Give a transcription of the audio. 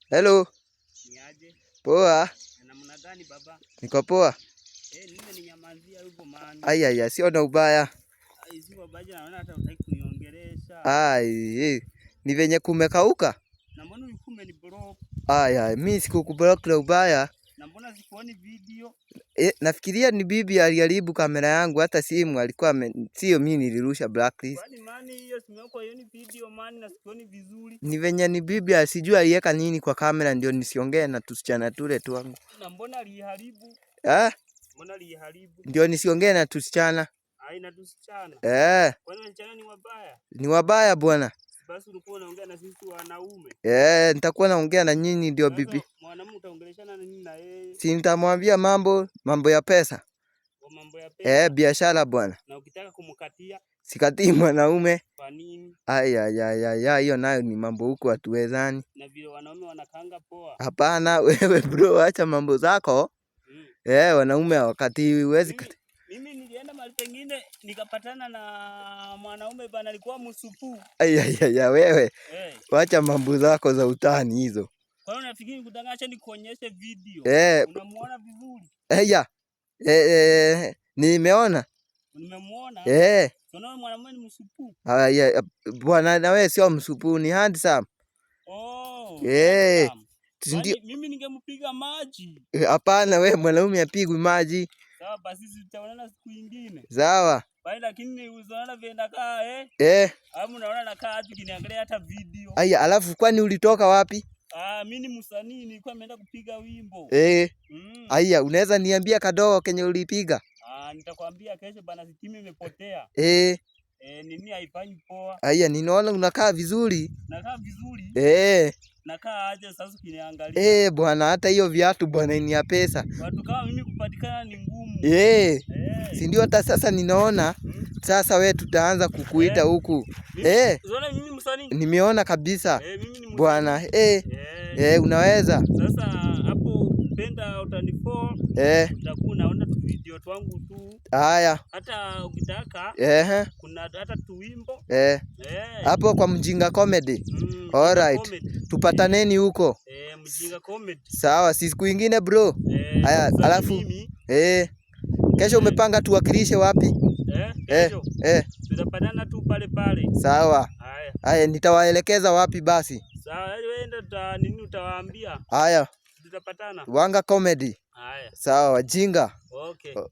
Hello. Ni aje? Poa. Namna gani baba? Niko poa. Eh, nimeninyamazia hivyo man. Ai ai, sio na ubaya. Ai, si babaji naona hata hutaki kuniongelesha. Ai, ni venye kumekauka. Na mbona ulikuwa umeniblock? Ai ai, mimi sikukublock na ubaya. Na mbona sikuoni video? E, nafikiria ni bibi aliharibu kamera yangu, hata simu alikuwa sio mimi nilirusha blacklist. Kwani man hiyo simu yako haioni video man na sikuoni vizuri. Ni venye ni bibi asijua aliweka nini kwa kamera ndio nisiongee na tusichana tule twangu. Na mbona aliharibu? Ah? Mbona aliharibu? Ndio nisiongee na tusichana. Ai, na tusichana. Eh. Kwani wasichana ni wabaya? Ni wabaya bwana. Basi ulikuwa unaongea na sisi wanaume. Eh, nitakuwa naongea na nyinyi ndio bibi. Mwanamume utaongeleshana na nini na yeye? Si nitamwambia mambo ya pesa. Kwa mambo ya pesa. Eh, biashara bwana. Na ukitaka kumkatia? Sikatii mwanaume. Kwa nini? Ai ai ai ai, hiyo nayo ni mambo huko hatuwezani. Na vile wanaume wanakaanga poa. Hapana, wewe bro, acha mambo zako. Eh, wanaume hawakatii, huwezi kati. Mimi nilienda mahali pengine nikapatana na mwanaume bana, alikuwa msupu. Ai ai ai, wewe. Hey. Wacha mambo zako za utani hizo. Kwa hiyo unafikiri kudanganya nikuonyeshe video? Eh. Unamuona vizuri? Eh, ya. Eh, nimeona. Nimemuona? Eh. Unaona mwanamume ni msupu? Ah, yeah. Bwana na wewe sio msupu, ni handsome. Oh. Eh. Ndio. Mimi ningempiga maji. Hapana, wewe mwanaume apigwi maji. Sawa basi tutaonana siku nyingine. Sawa. Bali lakini unaona vile nakaa eh? Eh. Au unaona nakaa hadi ukiniangalia hata video. Aya, alafu kwani ulitoka wapi? Ah, mimi ni msanii, nilikuwa nimeenda kupiga wimbo. Eh. Aya, unaweza niambia kadogo kenye ulipiga? Ah, nitakwambia kesho bana, sitima imepotea. Eh. Eh, nini haifanyi poa. Aya, ninaona unakaa vizuri. Nakaa vizuri? Eh. Nakaa aje sasa ukiniangalia? Eh, bwana, hata hiyo viatu bwana ni ya pesa. Watu kama mimi kupatikana ni ngumu. Eh. Eh. Si ndio hata sasa ninaona sasa we tutaanza kukuita huku. Eh. Unaona mimi msanii? Nimeona kabisa. Eh, mimi ni msanii. Bwana, eh. Eh. Eh, unaweza. Sasa hapo penda utanifollow. Eh. Utakuwa unaona tu video twangu tu. Haya. Hata ukitaka. Eh. Kuna hata tuwimbo. Eh. Eh. Hapo kwa Mjinga Comedy. All right. Comedy. Tupataneni huko. Eh, Mjinga Comedy. Sawa, si siku ingine bro. Eh, Haya, sasa alafu mimi, eh, kesho umepanga tuwakilishe wapi? Eh, Eh, kesho. eh. Tutapatana tu pale pale. Sawa. Haya. Haya, nitawaelekeza wapi basi? Sawa, wewe enda uta nini utawaambia? Haya. Tutapatana. Wanga Comedy. Haya. Sawa, wajinga. Okay.